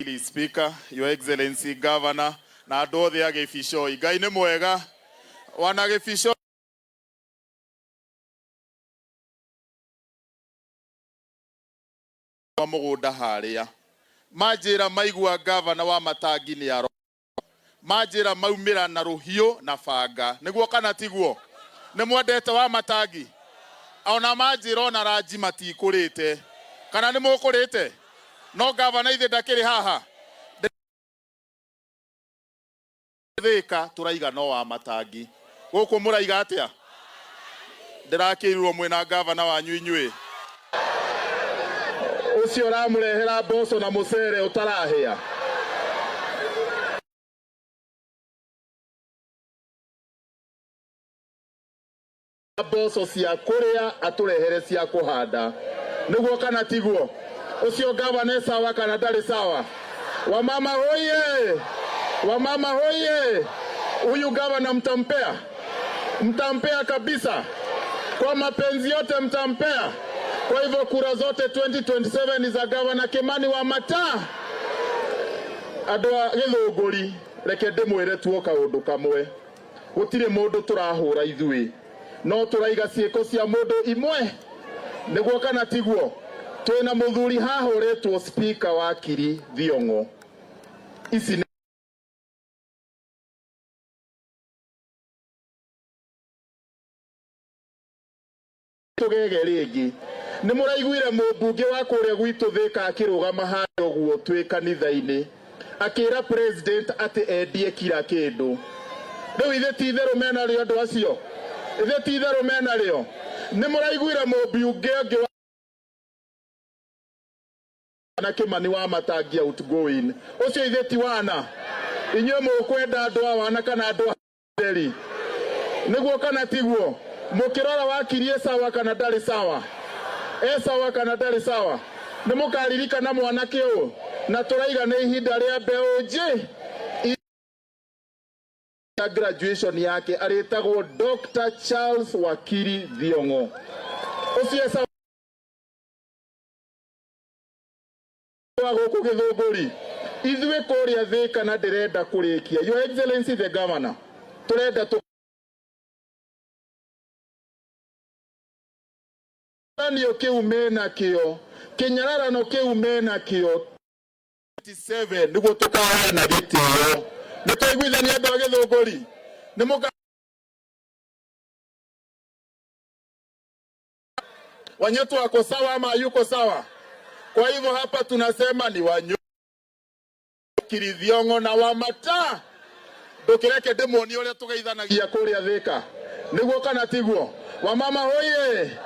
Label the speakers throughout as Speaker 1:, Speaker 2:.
Speaker 1: Wakili Speaker, Your Excellency Governor na andũ othe a Gĩbicoi. Ngai nĩ mwega. Wana Gĩbicoi wa mũgũnda harĩa manjĩra maigua gavana wa Matangi nĩ aro manjĩra maumĩra na rũhiũ na banga. Nĩguo kana tiguo? Nĩ mwendete wa Matangi? Ona manjĩra ona ranji matikũrĩte. Kana nĩ mũkũrĩte? No gavana ithe ndakĩrĩ haha. Thĩka tũraiga no wa Matangi. Gũkũ mũraiga atĩa? Ndĩrakĩirwo mwĩna gavana wanyu inyuĩ. Ũcio ũramũrehera mboco na mũcere ũtarahĩa. Mboco cia kũrĩa atũrehere cia kũhanda. Nĩguo kana tiguo? Ũcio gavana e sawa kana ndarĩ sawa? Wamama hoye! Wamama hoye! Huyu gavana mtampea? Mtampea kabisa. Kwa mapenzi yote mtampea. Kwa hivyo kura zote 2027 ni za gavana Kimani Wamataa. Andũ a Gĩthũngũri, reke ndĩmwĩre tuo kaũndũ kamwe. Gũtirĩ mũndũ tũrahũra ithuĩ, no tũraiga ciĩko cia mũndũ imwe. Nĩguo kana tiguo? Twĩna mũthuri haha ũretwo Speaker Wakiri Thiong'o. Ici nĩ tũgege rĩngĩ. Nĩ mũraiguire mũmbunge wa kũrĩa gwitũ Thĩka akĩrũgama harĩa ũguo twĩ kanitha-inĩ akĩra president atĩ endie kira kĩndũ. Rĩu ithe ti itherũ mena rĩo andũ acio? Ithe ti itherũ mena rĩo? Nĩ mũraiguire mũmbunge ũngĩ wa na Kimani wa Matangi outgoing. Ũcio ithe ti wana? Inyuĩ mũkwenda andũ a wana kana andũ a theri? Nĩguo kana tiguo? Mũkĩrora wakiri e sawa kana ndarĩ sawa? E sawa kana ndarĩ sawa? Nĩ mũkaririkana mwanake ũyũ? Na tũraiga nĩ ihinda rĩa mbeũ njĩ graduation yake arĩtagwo Dr. Charles Wakiri Thiong'o. Ũcio e sawa wa gũkũ Gĩthũngũri? Ithuĩ kũrĩa Thĩka na ndĩrenda kũrĩkia. Your Excellency the Governor, tũrenda tũkĩnyararano kĩu mena kĩo, kĩnyararano kĩu mena kĩo 7 nĩguo tũkaheana gĩtĩo. Nĩ twaiguithania andũ a Gĩthũngũri? Nĩ mũka Wanyotu wako sawa ama yuko sawa? Kwa hivyo hapa tunasema ni Wanyotu Thiong'o na Wamata. Ndũkĩreke ndĩmuonie ũrĩa tũgeithanagia kũrĩa Thĩka. Nĩguo kana tiguo? Wamama hoye!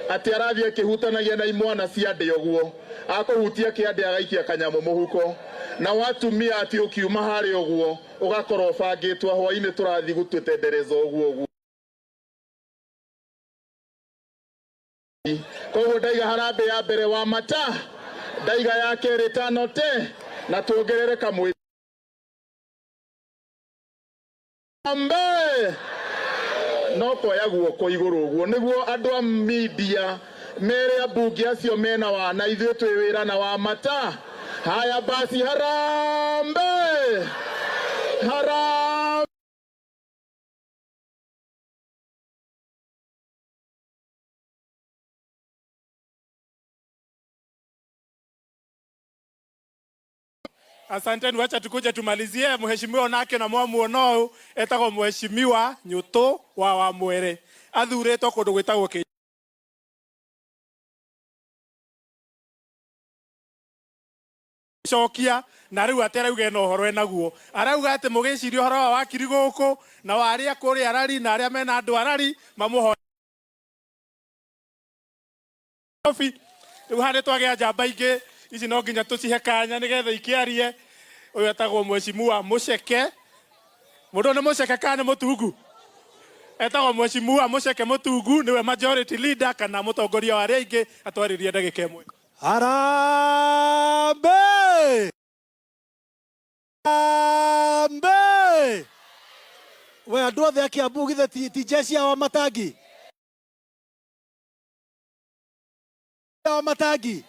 Speaker 1: Atĩ arathiĩ akĩhutanagia na imwana cia ndĩ ũguo, akũhutia kĩande agaikia kanyamũ mũhuko. Nao atumia atĩ ũkiuma harĩa ũguo ũgakorwo ũbangĩtwo hwainĩ tũrathiĩ gũtũtendereza ũguo ũguo. Koguo ndaiga harambee ya mbere wa mata, ndaiga ya kerĩ tano te, na tuongerere kamwe. Mbe no koya guoko igũrũ ũguo nĩguo andũ a media mere ambunge acio mena wana ithuĩ twĩ wĩra na wa mata. Haya basi, harambee, harambee.
Speaker 2: Asanteni, wacha tukuje tumalizie. Mheshimiwa onake na mwamuona ũyũ etagwo Mheshimiwa Nyũtũ wa Wamwere, athurĩtwo kũndũ gwĩtagwo Kĩcokia, na rĩu atĩ arauga ena ũhoro enaguo. Arauga atĩ mũgĩciria ũhoro wa wakiri gũkũ na wa arĩa kũrĩa arari na arĩa mena andũ arari mamũhoe Kobi. Rĩu haha nĩ twagĩa njamba ingĩ ici no nginya tũcihe kanya nĩgetha ikĩarie. Ũyũ etagwo Mheshimiwa Mũceke. Mũndũ ũyũ nĩ Mũceke kana nĩ Mũtungu? Etagwo Mheshimiwa Mũceke Mũtungu, nĩwe majority leader kana mũtongoria wa arĩa aingĩ. Atwarĩrie ndagĩka ĩmwe.
Speaker 3: Harambee! Harambee! We andũ othe a Kiambu githĩ ti jeshi ya Wamatangi, ya Wamatangi,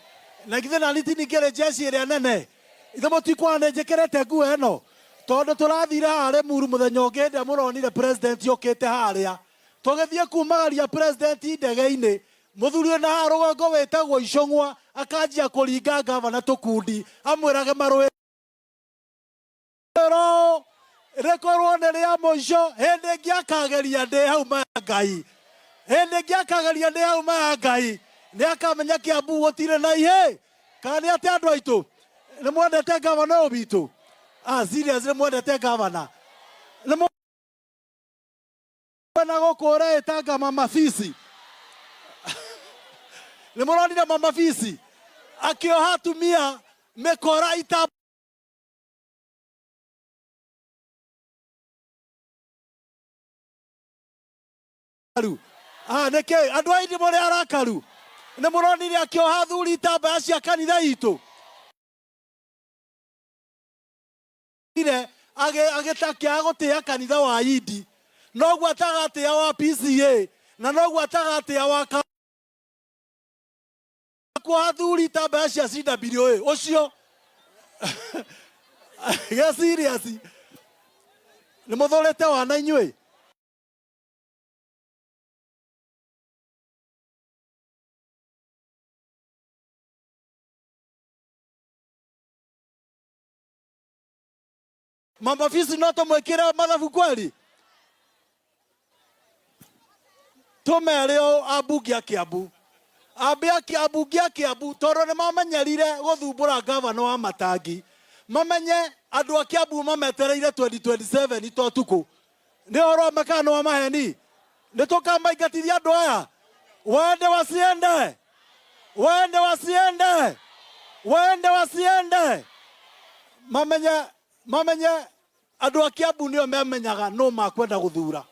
Speaker 3: na githĩ nani ti ningĩ jeshi ĩrĩa nene? Ithe mũtikuona nĩ njĩkĩrĩte nguo ĩno tondũ tũrathire haha Limuru mũthenya ũngĩ hĩndĩ ĩrĩa mũronire president okĩte harĩa, tũgĩthiĩ kumagaria president ndege-inĩ, mũthuri wĩna haha rũgongo wĩtagwo Icũng'wa akanjia kũringa gavana tũkundi amwĩrage marũĩro rĩkorwo nĩ rĩa mũico. Hĩndĩ ĩngĩ akageria ndĩ hau maya Ngai, hĩndĩ ĩngĩ akageria ndĩ hau maya Ngai, nĩ akamenya Kiambu gũtirĩ na ihĩ. Kana nĩ atĩ andũ aitũ nĩ mwendete gavana ũyũ witũ? Ah, serious, nĩ mwendete gavana? Nĩ mwena gũkũ ũreĩtanga Mama Fisi? Nĩ mũronire Mama Fisi akĩoha atumia mĩkora ita Ah, nĩkĩ andũ a indi mũrĩ arakaru? Nĩ mũronire akĩoha athuri itambaya cia kanitha itũ ire agĩtakĩaga gũtĩa kanitha wa indi, noguo atagatĩa wa PCA na noguo atagatĩa wa kuoha athuri itambaya cia CWA ũcio. Get serious, nĩ mũthũrĩte wana inyuĩ. Mama Fisi no tũmwĩkĩre mathabu kweli? Tũmere o ambunge a Kiambu, ambe ambunge a Kiambu, tondũ nĩ mamenyerire gũthumbũra gavana wa Matangi, mamenye andũ a Kiambu mametereire 2027 to tukũ. Nĩ ũhoro wa makana nĩ wa maheni? Nĩ tũkamaingatithia andũ aya, waende wasiende, waende wasiende, waende wasiende. Mamenye andũ a Kiambu nĩo mamenyaga no makwenda gũthura.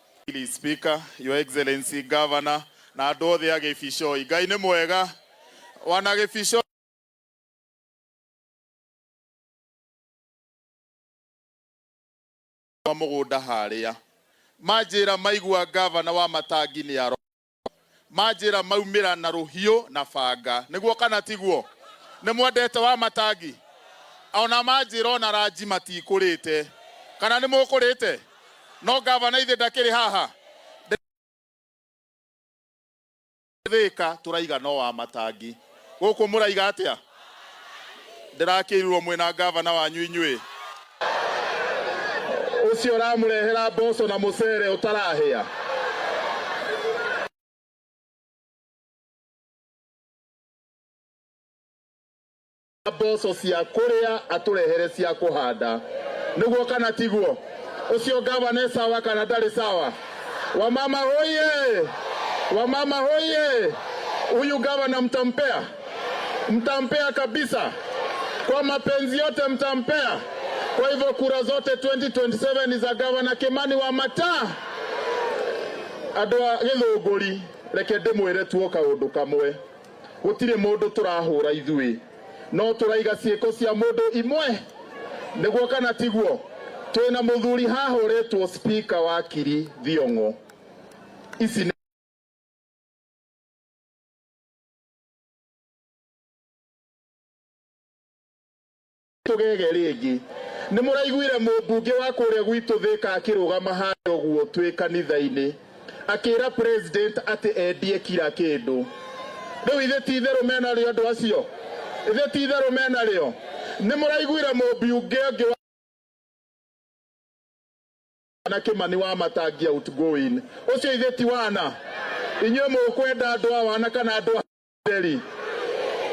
Speaker 1: Speaker, Your Excellency Governor, na andũ othe a Gĩbicoi. Ngai nĩ mwega. Wana Gĩbicoi wa mũgũnda harĩa manjĩra maigua gavana wa Matangi nĩ aro manjĩra maumĩra na rũhiũ na banga. Nĩguo kana tiguo? Nĩ mwendete wa Matangi? Ona manjĩra ona ranji matikũrĩte, kana nĩ mũkũrĩte? No gavana ithe ndakĩrĩ haha Thĩka, tũraiga no wa Matangi gũkũ. Mũraiga atĩa? Ndĩrakĩirwo mwĩna gavana wanyu inyuĩ ũcio ũramũrehera mboco na mũcere ũtarahĩa. Mboco cia kũrĩa atũrehere cia kũhanda. Nĩguo kana tiguo? Ũcio gavana e sawa kana ndarĩ sawa? Wamama hoye! Wamama hoye! Huyu gavana mtampea? Mtampea kabisa kwa mapenzi yote, mtampea. Kwa hivyo kura zote 2027 ni za Gavana Kimani Wamataa. Andũ a Gĩthũngũri, reke ndĩmwĩre tuo kaũndũ kamwe. Gũtirĩ mũndũ tũrahũra ithuĩ, no tũraiga ciĩko cia mũndũ imwe. Nĩguo kana tiguo? Twĩna mũthuri haha ũretwo Speaker wa Kiri Thiong'o. Ici nĩ tũgege rĩngĩ. Nĩ mũraiguire mũmbunge wa kũrĩa gwitũ Thĩka akĩrũgama harĩa ũguo twĩ kanitha-inĩ akĩra president atĩ endie kila kĩndũ. Rĩu ithe ti itherũ menarĩo andũ acio? Ithe ti itherũ menarĩo? Nĩ mũraiguire mũmbunge ũngĩ wa na Kimani wa Matangi outgoing ũcio? Ithe ti wana? Inyuĩ mũkwenda andũ a wana kana andũ a theri?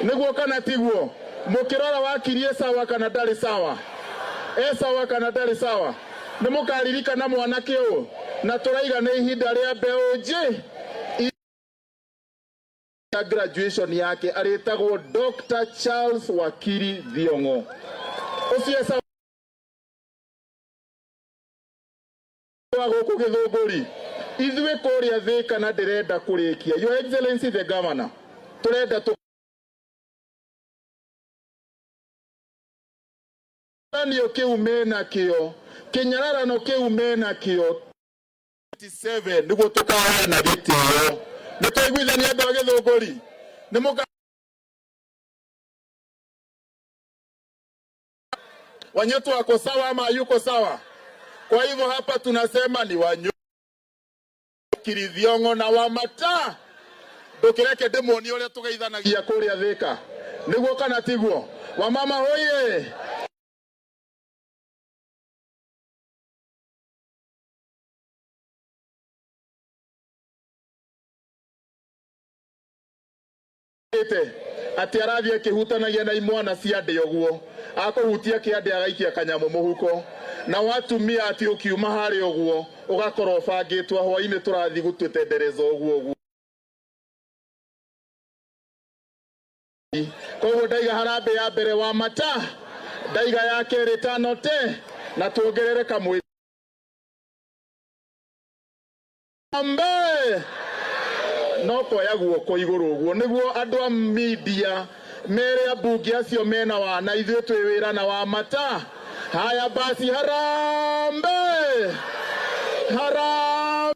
Speaker 1: Nĩguo kana tiguo? Mũkĩrora wakirie sawa kana ndarĩ sawa? E sawa kana ndarĩ sawa? Nĩ mũkaririkana mwanake ũyũ, na tũraiga nĩ ihinda rĩa mbeũ njĩ ya graduation yake arĩtagwo Dr. Charles Wakiri Thiong'o. Ũcio e sawa gũkũ Gĩthũngũri ithuĩ kũrĩa Thĩka? Na ndĩrenda kũrĩkia, Your Excellency the Governor, tũrenda tũranio kĩu mena kĩo, kĩnyararano kĩu mena kĩo. 2027 niguo tukaheana gĩtĩo. Nĩ twaiguithania andũ a Gĩthũngũri? Nĩ mũka Wanyotu wako sawa ama yuko sawa? Kwa hivyo hapa tunasema ni Wanyotu, Kirithiongo na Wamata. Ndukireke ndimuonie uria tugeithanagia kuria Thika, niguo kana tiguo? Wamama hoye! Ati arathie akihutanagia na imwana cia ndĩ ũguo, akũhutia kĩande agaikia kanyamũ mũhuko, na watumia ati ũkiuma harĩa ũguo ũgakorwo ũbangĩtwo hwainĩ tũrathiĩ gũtuĩtendereza ũguo ũguo. Koguo ndaiga harambĩ ya mbere wa mata, ndaiga ya kerĩ tano te, na tuongerere kamwe mbe no koya guoko igũrũ ũguo nĩguo andũ a media mere ambunge acio mena wana ithuĩ twĩ wĩra na wa mata. Haya basi, harambe harambe.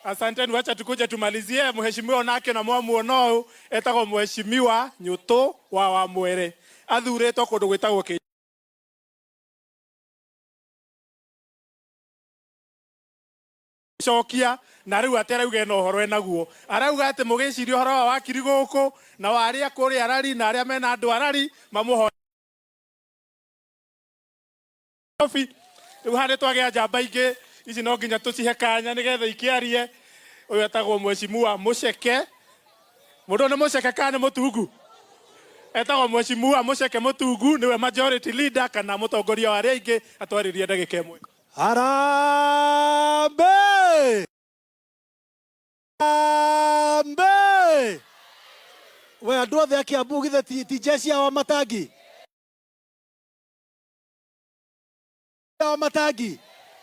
Speaker 2: Asanteni, wacha tukuje tumalizie. Mheshimiwa onake na mwamuona ũyũ etagwo Mheshimiwa Nyutu wa Wamwere, athurĩtwo kũndũ gwĩtagwo cokia na rĩu atĩ arauga ena ũhoro enaguo, arauga atĩ mũgĩciria ũhoro wa wakiri gũkũ na wa arĩa kũrĩa arari na arĩa mena andũ arari mamũhoe. Rĩu haha nĩtwagĩa njamba ingĩ ici no nginya tũcihe kanya nĩgetha ikĩarie. Ũyũ etagwo Mheshimiwa Mũceke. Mũndũ ũyũ nĩ Mũceke kana nĩ Mũtungu? Etagwo Mheshimiwa Mũceke Mũtungu, nĩwe majority leader kana mũtongoria wa arĩa aingĩ. Atwarĩrie ndagĩka ĩmwe.
Speaker 3: Harambee! Harambee! We andũ othe a Kiambu githĩ ti jeshi ya Wamatangi? Ya Wamatangi.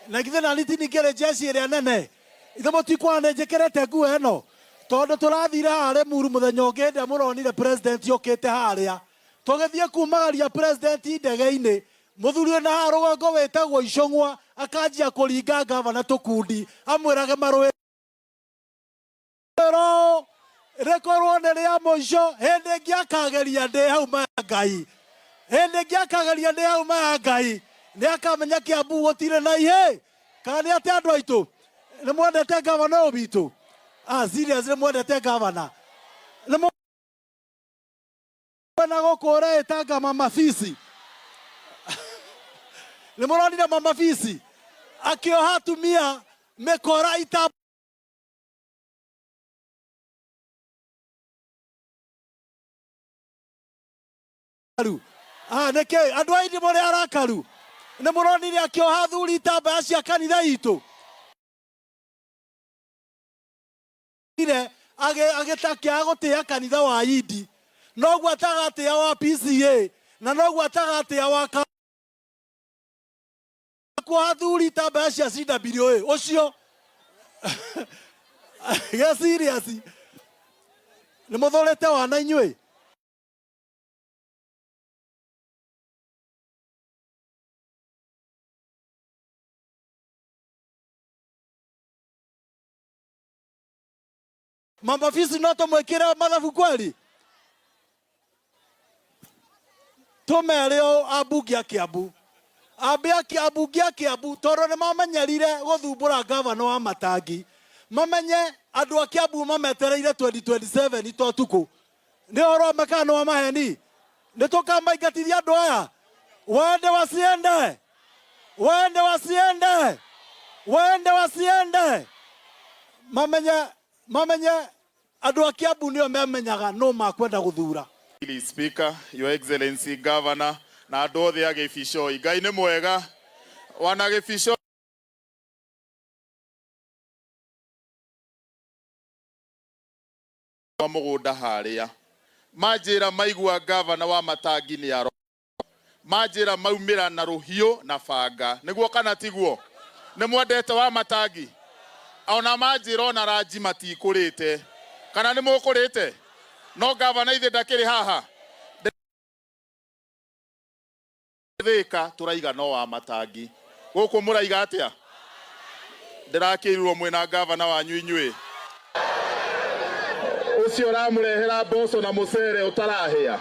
Speaker 3: Na githĩ nani ti ningĩ jeshi ĩrĩa nene? Ithe mũtikuona nĩ njĩkĩrĩte nguo ĩno? Tondũ tũrathire haha Limuru mũthenya ũngĩ hĩndĩ ĩrĩa mũronire president okĩte harĩa. Tũgĩthiĩ kumagaria president ndege-inĩ. Mũthuri wĩna haha rũgongo wĩtagwo Icũng'wa akanjia kũringa gavana tũkundi amwĩrage marũĩ rĩkorwo nĩ rĩa mũico. Hĩndĩ ĩngĩ akageria ndĩ hau maya Ngai, hĩndĩ ĩngĩ akageria ndĩ hau maya Ngai, nĩ akamenya Kiambu gũtirĩ na ihĩ. Kana nĩ atĩ andũ aitũ nĩ mwendete gavana ũyũ witũ? Ah, serious, nĩ mwendete gavana? Nĩ mwena gũkũ ũreĩtanga Mama Fisi? Nĩ mũronire Mama Fisi akĩoha atumia mĩkora ita Ah, nĩkĩ andũ a indi mũrĩ arakaru? Nĩ mũronire akĩoha athuri itambaya cia kanitha itũ agĩtakĩaga gũtĩa kanitha wa indi, noguo atagatĩa wa PCA na noguo atagatĩa wa kuoha athuri itambaya cia CWA ũcio. Get serious, nĩ mũthũrĩte wana inyuĩ. Mama Fisi no tũmwĩkĩre mathabu kweli? Tũmere o ambunge a Kiambu, ambe ambunge a Kiambu, tondũ nĩ mamenyerire gũthumbũra gavana wa Matangi, mamenye andũ a Kiambu mametereire 2027 to tukũ. Nĩ ũhoro wa ma kana nĩ wa maheni? Nĩ tũkamaingatithia andũ aya, waende wasiende, waende wasiende, waende wasiende. Mamenye andũ a Kiambu nĩo mamenyaga no makwenda gũthura.
Speaker 1: Speaker, Your Excellency Governor, na andũ othe a Gĩbicoi. Ngai nĩ mwega. Wana Gĩbicoi wa mũgũnda harĩa manjĩra maigua gavana wa Matangi nĩ aro manjĩra maumĩra na rũhiũ na banga, nĩguo kana tiguo? Nĩ mwendete wa Matangi? Ona manjĩra ona ranji matikũrĩte, kana nĩ mũkũrĩte? No gavana ithe ndakĩrĩ haha. Thika tũraiga no wa matangi. Gũkũ mũraiga atĩa? Ndĩrakĩirwo mwĩna gavana wanyu inyuĩ. Ũcio ũramũrehera mboco na mũcere ũtarahĩa.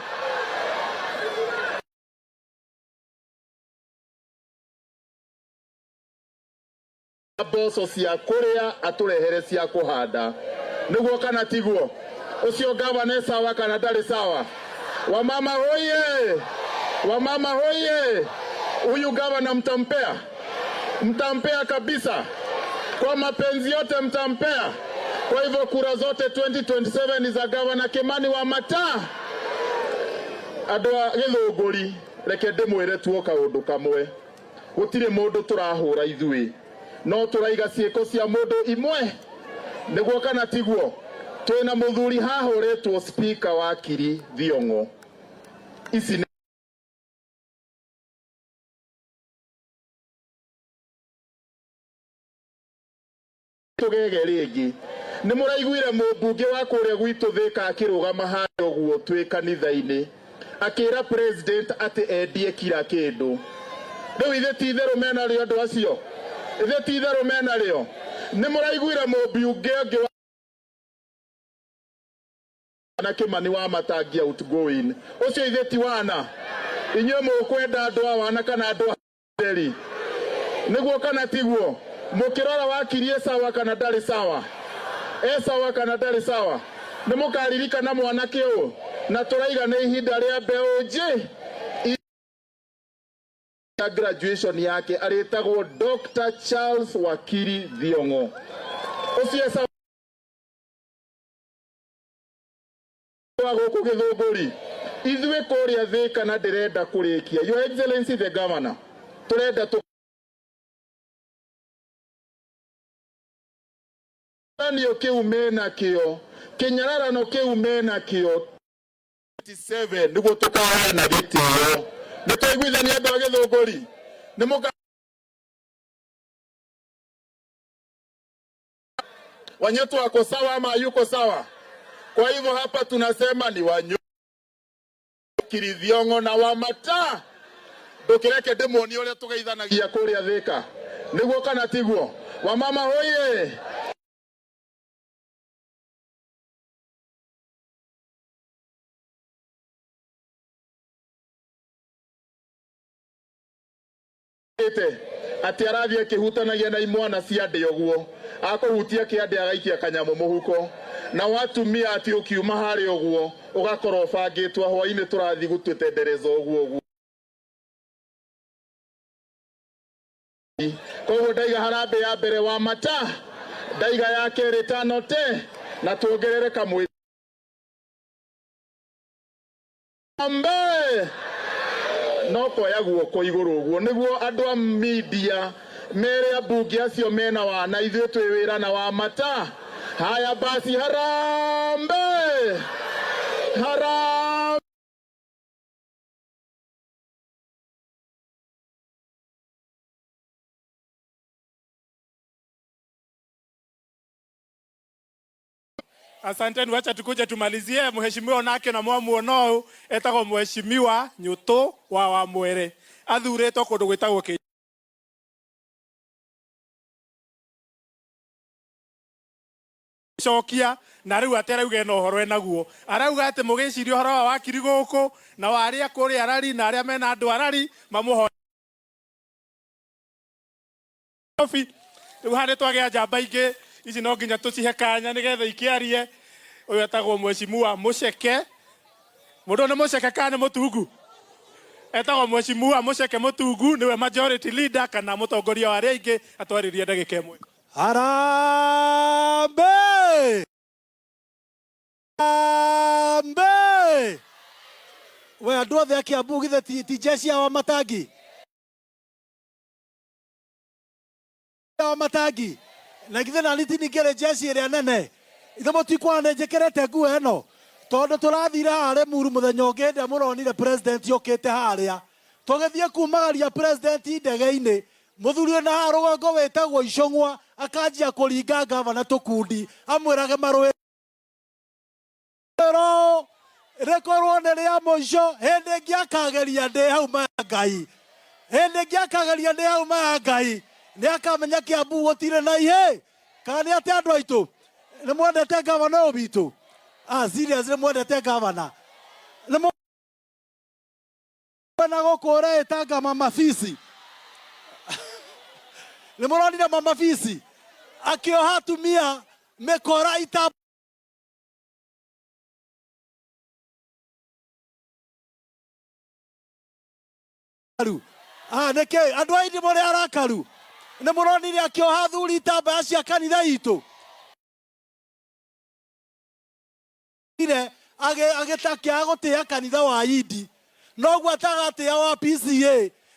Speaker 1: Mboco cia kũrĩa atũrehere cia kũhanda. Nĩguo kana tiguo? Ũcio gavana e sawa kana ndarĩ sawa? Wamama hoye! Wamama hoye! Huyu gavana mtampea? Mtampea kabisa. Kwa mapenzi yote mtampea. Kwa hivyo kura zote 2027 ni za gavana Kimani Wamataa. Andũ a Gĩthũngũri, reke ndĩmwĩre tuo kaũndũ kamwe. Gũtirĩ mũndũ tũrahũra ithuĩ, no tũraiga ciĩko cia mũndũ imwe. Nĩguo kana tiguo? Twĩna mũthuri haha ũretwo Speaker Wakiri Thiong'o. Ici nĩ tũgege rĩngĩ. Nĩ mũraiguire mũmbunge wa kũrĩa gwitũ Thĩka akĩrũgama harĩa ũguo twĩ kanitha-inĩ akĩra president atĩ endie kira kĩndũ. Rĩu ithe ti itherũ mena rĩo andũ acio? Ithe ti itherũ mena rĩo? Nĩ mũraiguire mũmbunge ũngĩ wa na Kimani wa Matangi outgoing. Ũcio ithe ti wana? Inyuĩ mũkwenda andũ a wana kana andũ a theri? Nĩguo kana tiguo? Mũkĩrora wakiri e sawa kana ndarĩ sawa? E sawa kana ndarĩ sawa? Nĩ mũkaririkana mwanake ũyũ? Na tũraiga nĩ ihinda rĩa mbeũ njĩ ya graduation yake arĩtagwo Dr. Charles Wakiri Thiong'o. Ũcio e sawa gũkũ Gĩthũngũri? Ithuĩ kũrĩa Thĩka na ndĩrenda kũrĩkia. Your Excellency the Governor, tũrenda tũranio kĩu mena kĩo, kĩnyararano kĩu mena kĩo 27 nĩguo tũkaheana gĩtĩo. Nĩ twaiguithania andũ a Gĩthũngũri? Nĩ mũka Wanyoto wako sawa ama hayuko sawa? Kwa hivyo hapa tunasema ni Wanyoto Thiong'o na Wamata. Ndũkĩreke ndĩmuonie ũrĩa tũgeithanagia kũrĩa Thĩka. Nĩguo kana tiguo? Wamama hoye! Atĩ arathiĩ akĩhutanagia na imwana cia ndĩ ũguo, akũhutia kĩande agaikia kanyamũ mũhuko. Na watumia atĩ ũkiuma harĩa ũguo ũgakorwo ũbangĩtwo hwainĩ tũrathiĩ gũtũtendereza ũguo ũguo. Koguo ndaiga harambee ya mbere wa mata, ndaiga ya kerĩ tano te, na tuongerere kamwe. Mbe! No koya guoko igũrũ ũguo nĩguo andũ a media mere ambunge acio mena wana ithuĩ twĩ wĩra na wa mata. Haya basi, harambee! Harambee!
Speaker 2: Asanteni, wacha tukuje tumalizie. Mheshimiwa nake na mwamuona ũyũ etagwo Mheshimiwa Nyũtũ wa Wamwere, athurĩtwo kũndũ gwĩtagwo Kĩ cokia na rĩu atĩ arauga ena ũhoro enaguo, arauga atĩ mũgĩciria ũhoro wa wakiri gũkũ na wa arĩa kũrĩa arari na arĩa mena andũ arari mamũhoe rĩu haha nĩ twagĩa njamba ingĩ ici no nginya tũcihe kanya nĩgetha ikĩarie. Ũyũ etagwo Mheshimiwa Mũceke. Mũndũ ũyũ nĩ Mũceke kana nĩ Mũtungu? Etagwo Mheshimiwa Mũceke Mũtungu, nĩwe majority leader kana mũtongoria wa arĩa aingĩ. Atwarĩrie ndagĩka ĩmwe.
Speaker 3: Harambee! Harambee! We andũ othe a Kiambu githĩ ti jeshi ya Wamatangi? Ya Wamatangi. Na githĩ nani ti ningĩ jeshi ĩrĩa nene? Ithe mũtikuona nĩ njĩkĩrĩte nguo ĩno? Tondũ tũrathire haha Limuru mũthenya ũngĩ hĩndĩ ĩrĩa mũronire president okĩte harĩa. Tũgĩthiĩ kumagaria president ndege-inĩ. Mũthuri wĩna haha rũgongo wĩtagwo Icũng'wa akanjia kũringa gavana tũkundi amwĩrage marũĩ. Rĩkorwo nĩ rĩa mũico hĩndĩ ĩngĩ akageria ndĩ hau ma Ngai. Hĩndĩ ĩngĩ akageria ndĩ hau ma Ngai. Nĩ akamenya Kiambu gũtirĩ na ihĩ. Kana nĩ atĩ andũ aitũ? Nĩ mwendete gavana ũyũ witũ? Ah, serious nĩ mwendete gavana? Nĩ na gũkũ ũreĩtanga mama Fisi. Nĩ mũronire mama Fisi akĩoha atumia mĩkora itambaru. Ah, nĩkĩ andũ a indi mũrĩ arakaru? Nĩ mũronire akĩoha athuri itambaya cia kanitha itũ? Ire agĩtakĩaga gũtĩa kanitha wa Indi, noguo atagatĩa wa PCA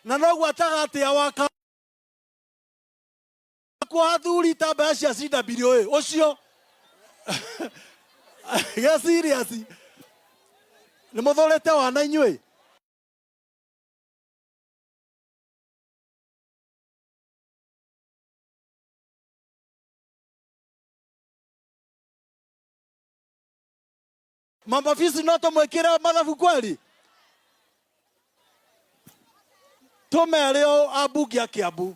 Speaker 3: na noguo atagatĩa wa kuoha athuri itambaya cia CWA ũcio. Get serious. Nĩ mũthũrĩte wana inyuĩ. Mama Fisi no tũmwĩkĩre mathabu kweli? Tũmere o ambunge a Kiambu.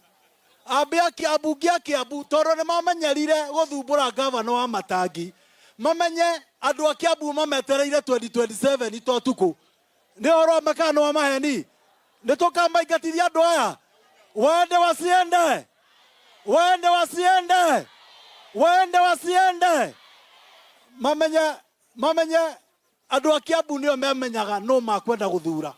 Speaker 3: Ambe ambunge a Kiambu tondũ nĩ mamenyerire gũthumbũra gavana wa Matangi. Mamenye andũ a Kiambu mametereire 2027 to tukũ. Nĩ ũhoro wa ma kana nĩ wa maheni? Nĩ tũkamaingatithia andũ aya? Waende wasiende? Waende wasiende? Waende wasiende? Mamenye mamenye andũ a Kiambu nĩo memenyaga nũ makwenda gũthura.